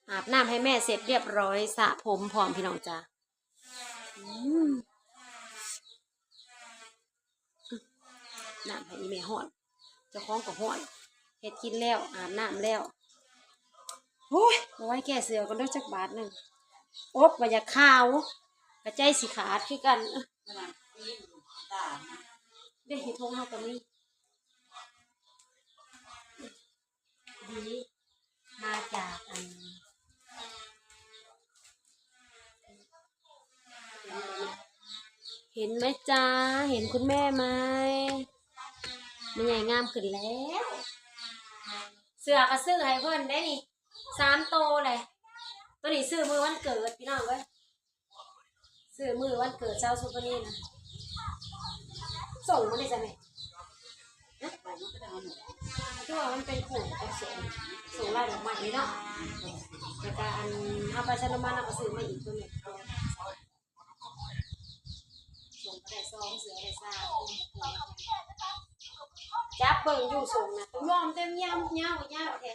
ອາບນ້ຳໃຫ້ແມ່ເສັດຮຽບຮ້ອຍ ສະຜົມພ້ອມ ພີ່ນ້ອງຈ້າ. ອືມ ນ້ຳໃຫ້ອີ່ແມ່ຮ້ອນ ເຈົ້າຂອງກໍຮ້ອນ. ເຮັດກິນແລ້ວ ອາບນ້ຳແລ້ວ. ໂອ້ຍ ເອົາໄວ້ແກ້ເສື້ອກ່ອນເດີ ຈັກບາດໜຶ່ງ. ອົບວ່າຢາກຂາວ ກະໃຈຊິຂາດຄືກັນ. ເດ້ ຢູ່ທົ່ງເຮົາກໍມີ. ດີ ມາຈາກອັນ ເຫັນໄໝຈ້າ ເຫັນຄຸນແມ່ໄໝ? ແມ່ໃຫຍ່ງາມຂຶ້ນແລ້ວ. ເສື້ອກໍຊື້ໃຫ້ເພິ່ນໄດ້ນີ້ ສາມໂຕແຫຼະ. ໂຕນີ້ຊື້ມື້ວັນເກີດ ພີ່ນ້ອງເອີຍ. ຊື້ມື້ວັນເກີດຊາວສຸພະນີນະ. ສົ່ງມາໄດ້ໃສແມ່? ຮະ? ຄືວ່າມັນເປັນຄູ່ກັບສົ່ງ ສົ່ງລາຍດອກໄມ້ນີ້ເນາະ. ແລ້ວກະອັນ ເຮົາໄປຊະໂນມານ ເຮົາກໍຊື້ມາອີກຕົວໜຶ່ງ. ສົ່ງກໍໄດ້ສອງ ເສື້ອໄດ້ສາມ. ຈັບເບິ່ງຢູ່ ສົ່ງນະ ຕ້ອງຍອມເຕັມຍາວ ຍາວ ຍາວແທ້.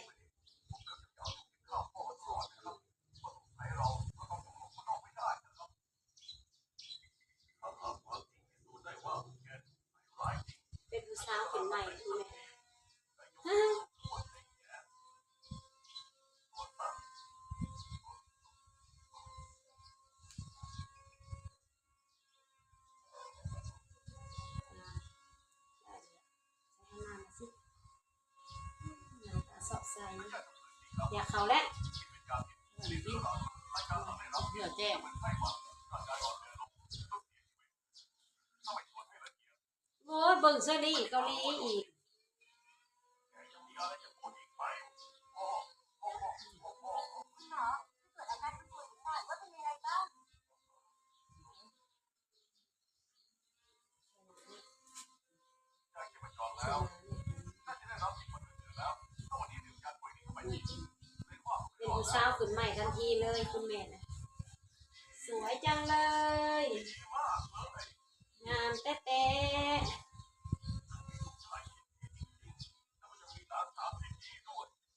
ເປັນຜູ້ສາວຂຶ້ນໃໝ່ ອີ່ແມ່. ຢາກເຂົ້າແລ້ວ ເຫື່ອແຈ້ງ. ໂອ້ຍ ເບິ່ງເຊີລີເກົາຫຼີອີກ. ເປັນຜູ້ສາວຂຶ້ນໃໝ່ທັນທີເລີຍ ຄຸນແມ່ນະ. ສວຍຈັງເລີຍ ງາມແຕ່ໆ.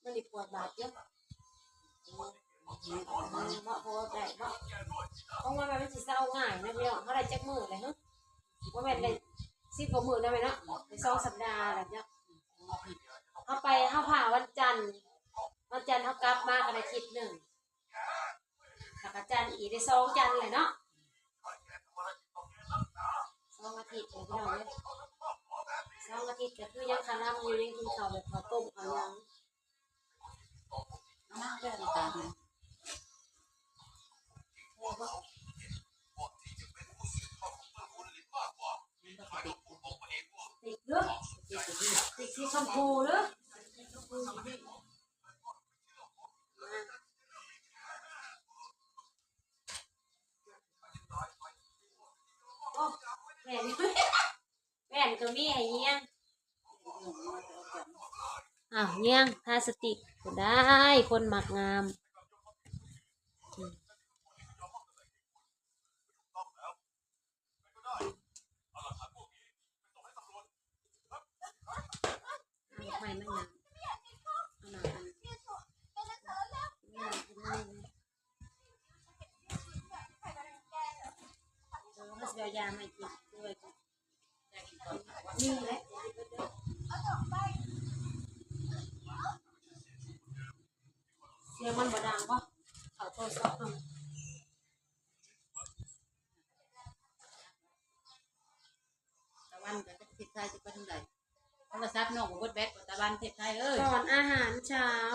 ມັນຊິປວດບາດຢູ່ ເນາະ ພໍໄດ້ເນາະ. ເພາະວ່າມັນຊິເຊົາງ່າຍນະພີ່ນ້ອງ. ເຮົາໄດ້ຈັກມື້ແລ້ວຫຶ? ບໍ່ແມ່ນໄດ້ສິບກວ່າມື້ແລ້ວແມ່ນເນາະ ໄດ້ສອງສັບດາແລ້ວເນາະ. ເຮົາໄປ ເຮົາຜ່າວັນຈັນ ວັນຈັນເຮົາກັບມາກໍໄດ້ທິດໜຶ່ງ ແລ້ວກໍຈັນອີກ ໄດ້ສອງຈັນແຫຼະເນາະ. ສອງອາທິດເລີຍພີ່ນ້ອງເອີຍ ສອງອາທິດກໍຄືຍັງຄາລຳຢູ່ ຍັງກິນເຂົ້າແບບເຂົ້າຕົ້ມເຂົ້າຫຍັງ. ເອົາມາເດີນ້ຳຕານ ຕິດເດີ ຕິດສີຊົມພູເດີ. ໂອ້ ແວ່ນ ແວ່ນກໍມີໃຫ້ຍ່ຽງ. ອ້າວ ຍ່ຽງ ພາສະຕິກກໍໄດ້ ຄົນມັກງາມ. ເອີ ເຮົາຊິເອົາຢາມາໃຫ້ກິນດ້ວຍ. ນີ້ແຫຼະ ສຽງມັນບໍ່ດັງບໍ່? ເຂົ້າໂທລະສັບເຮົາ ຕາວັນກໍຈັກຊິຖ່າຍຊິໄປທາງໃດ. ໂທລະສັບນ້ອງບໍ່ເບິດແບັດ ຕາວັນເທບໄທເອີຍ. ກ່ອນອາຫານເຊົ້າ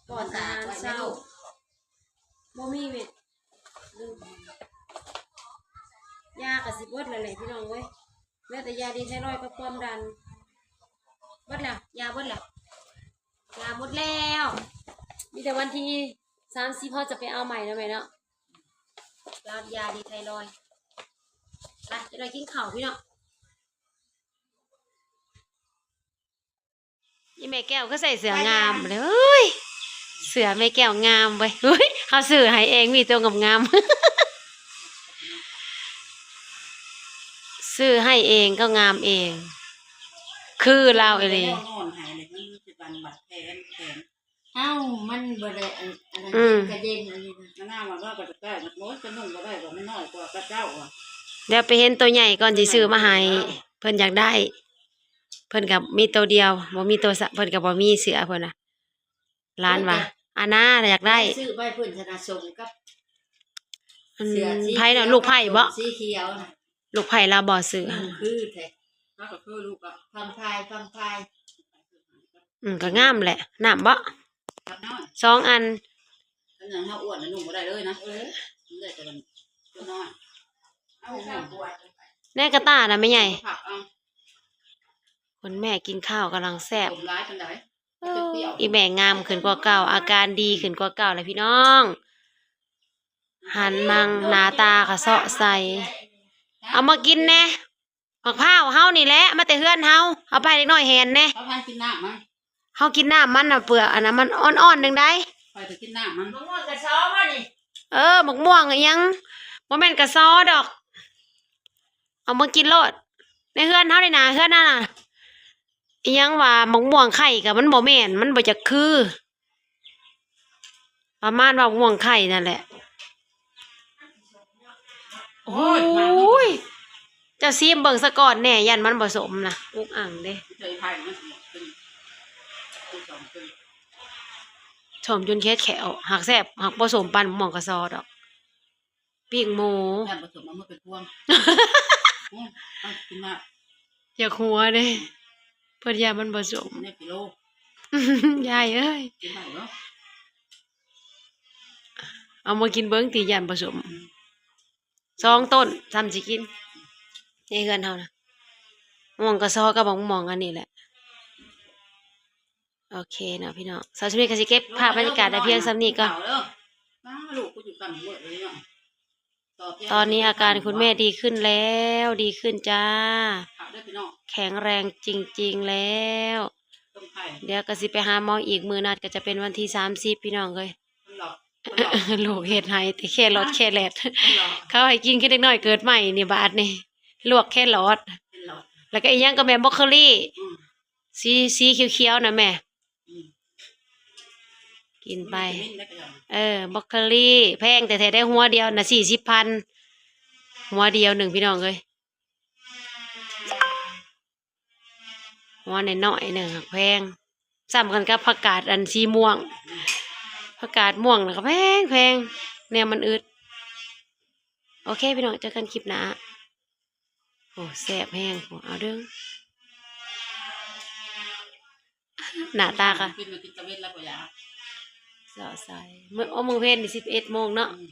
ກ່ອນອາຫານເຊົ້າ ບໍ່ມີເວັດ ລືມ ຢາກໍຊິເບິດແລ້ວແຫຼະພີ່ນ້ອງເອີຍ. ເຫຼືອແຕ່ຢາດີໄທຣອຍກັບຄວາມດັນ. ເບິດແລ້ວ ຢາເບິດແລ້ວ ຢາໝົດແລ້ວ. ມີແຕ່ວັນທີສາມສິບເຮົາຈະໄປເອົາໃໝ່ເນາະແມ່ເນາະ ຢາດີໄທຣອຍ. ໄປ ຈະໄດ້ກິນເຂົ້າພີ່ນ້ອງ. ອີ່ແມ່ແກ້ວຄືໃສ່ເສື້ອງາມເລີຍ. ເສື້ອແມ່ແກ້ວງາມເວີຍ. ເຮີ້ຍ ເຮົາຊື້ໃຫ້ເອງ ມີໂຕງາມໆ ຊື້ໃຫ້ເອງກໍງາມເອງ ຄືລາວອີ່ຫຼີ. ຮະ? ເອົ້າ ມັນບໍ່ໄດ້ອັນ ອັນນັ້ນ ອືມ ເຢັນກະເຢັນ ອັນນີ້ນະ ມະນາວວ່າ ວ່າກໍຈະໄດ້ ໂອ້ຍ ກະນຸ່ງບໍ່ໄດ້ ບໍ່ ມັນນ້ອຍກວ່າຂະເຈົ້າວ່າ ດຽວໄປເຫັນໂຕໃຫຍ່ກ່ອນ ຊິຊື້ມາໃຫ້ ເພິ່ນຢາກໄດ້ ເພິ່ນກໍມີໂຕດຽວ ບໍ່ມີໂຕສະ ເພິ່ນກໍບໍ່ມີເສື້ອ ເພິ່ນວ່າ ຫຼານວ່າ ໂອ້ຍ ອານາຢາກໄດ້ ຊື້ໄວ້ເພິ່ນ ທະນາສົມກັບ ອັນ ເສື້ອສີ ໃຜເນາະ ຂຽວ ລູກໃຜບໍ? ກັບສົ້ງສີຂຽວນະ ລູກໃຜລາວບໍ? ຊື້ ອືມ ຄືແທ້ ລາວກໍຄືລູກ ອະ ພັມພາຍ ພັມພາຍ ອືມ ກໍງາມແຫຼະ ນ້ຳບໍ? ກັບນ້ອຍ ສອງອັນ ອັນນັ້ນເຮົາອ້ວນ ນຸ່ງບໍ່ໄດ້ເລີຍນະ ເອີ ມັນໄດ້ແຕ່ຕົວນ້ອຍ ເອົາ ແນ່ກະຕ່ານະແມ່ໃຫຍ່ ຜັກເອົາ ຄຸນແມ່ກິນຂ້າວກຳລັງແຊບ ສົມຫຼາຍປານໃດ? ເອີ ອີແມ່ງາມຂຶ້ນກວ່າເກົ່າ ອາການດີຂຶ້ນກວ່າເກົ່າແຫຼະພີ່ນ້ອງ ຫັນມັງ ໜ້າຕາກະເຊາະໃສ ເອົາມາກິນແດ່ ໝາກພ້າວເຮົານີ້ແຫຼະ ມາແຕ່ເຮືອນເຮົາ ເອົາໄປໃຫ້ເດັກນ້ອຍແຫ່ນແດ່ ເຮົາກິນນ້ຳມັນ ເຮົາກິນນ້ຳມັນນະ ເປືອກອັນນັ້ນມັນອ່ອນໆ ຈັ່ງໃດ ຂ້ອຍກໍກິນນ້ຳມັນ ໝາກມ່ວງກະຊໍມານີ້ ເອີ ໝາກມ່ວງອີ່ຫຍັງ ບໍ່ແມ່ນກະຊໍດອກ ເອົາມາກິນໂລດ ໃນເຮືອນເຮົານີ້ນະ ເຮືອນນັ້ນນະ ອີ່ຫຍັງວ່າ ໝາກມ່ວງໄຂ່ກໍມັນບໍ່ແມ່ນ ມັນບໍ່ຈັກຄື ປະມານວ່າໝາກມ່ວງໄຂ່ນັ້ນແຫຼະ ໂອ້ຍ ໂອ້ຍ ເຈົ້າຊີມເບິ່ງສະກ່ອນແດ່ ຢ້ານມັນບໍ່ສົມນະ ອຸກອັ່ງເດ້ ໃສ່ໄຂ່ມັນເປັນ ເປັນສອງເປັນ ສົມຈົນເຄັດແຂວ ຫາກແຊບ ຫາກບໍ່ສົມປານໝາກມ່ວງກະຊໍດອກ. ປີ້ງໝູ ຢ້ານບໍ່ສົມເອົາມືໄປພວງ ອືມ ເອົາກິນມາ ຢາກຫົວເດ້ ເພິ່ນຢ້ານມັນບໍ່ສົມ ແນວກິໂລ ຍາຍເອີຍ ກິນໄດ້ເນາະ ເອົາມາກິນເບິ່ງຕິ ຢ້ານບໍ່ສົມ ອືມ ສອງຕົ້ນ ສ່ຳຊິກິນ ໃນເຮືອນເຮົານະ ໝ່ວງກະຊໍກັບໝ່ວງອັນນີ້ແຫຼະ. ໂອເຄເນາະພີ່ນ້ອງ ສຳລັບມື້ນີ້ກໍຊິເກັບພາບບັນຍາກາດໄດ້ພຽງສ່ຳນີ້ກ່ອນ. ຕອນນີ້ອາການຄຸນແມ່ດີຂຶ້ນແລ້ວ ດີຂຶ້ນຈ້າ ແຂງແຮງຈິງໆແລ້ວ. ດຽວກໍຊິໄປຫາໝໍອີກ ມື້ນັດກໍຈະເປັນວັນທີສາມສິບ ພີ່ນ້ອງເອີຍ. ລູກເຮັດໃຫ້ແຕ່ແຄຣອດແຄແລັດ ເຂົາໃຫ້ກິນຄືເດັກນ້ອຍເກີດໃໝ່ນີ້ ບາດນີ້ລວກແຄຣອດ ແລ້ວກໍອີ່ຫຍັງກໍແມ່ນ ບຣອກໂຄລີ ອືມ ສີ ສີຂຽວໆນະແມ່ ອືມ ກິນໄປ ເອີ ບຣອກໂຄລີ ແພງແທ້ໆ ໄດ້ຫົວດຽວນະ ສີ່ສິບພັນ ຫົວດຽວໜຶ່ງ ພີ່ນ້ອງເອີຍ. ຫົວນ້ອຍໆໜຶ່ງຫາກແພງ ສ່ຳກັນກັບຜັກກາດອັນສີມ່ວງ ຜັກກາດມ່ວງນະກໍແພງໆ ແນວມັນອຶດ. ໂອເຄພີ່ນ້ອງ ເຈີກັນຄລິບໜ້າ. ໂອ້ ແຊບແຮງ ເອົາເດີ້ ໜ້າຕາກະ ກິນມາກິນຕາເວັນແລ້ວກໍຢາກ ເຊາະໃສ ມື້ ໂອ້ ມື້ເວັນນີ້ສິບເອັດໂມງເນາະ ອືມ.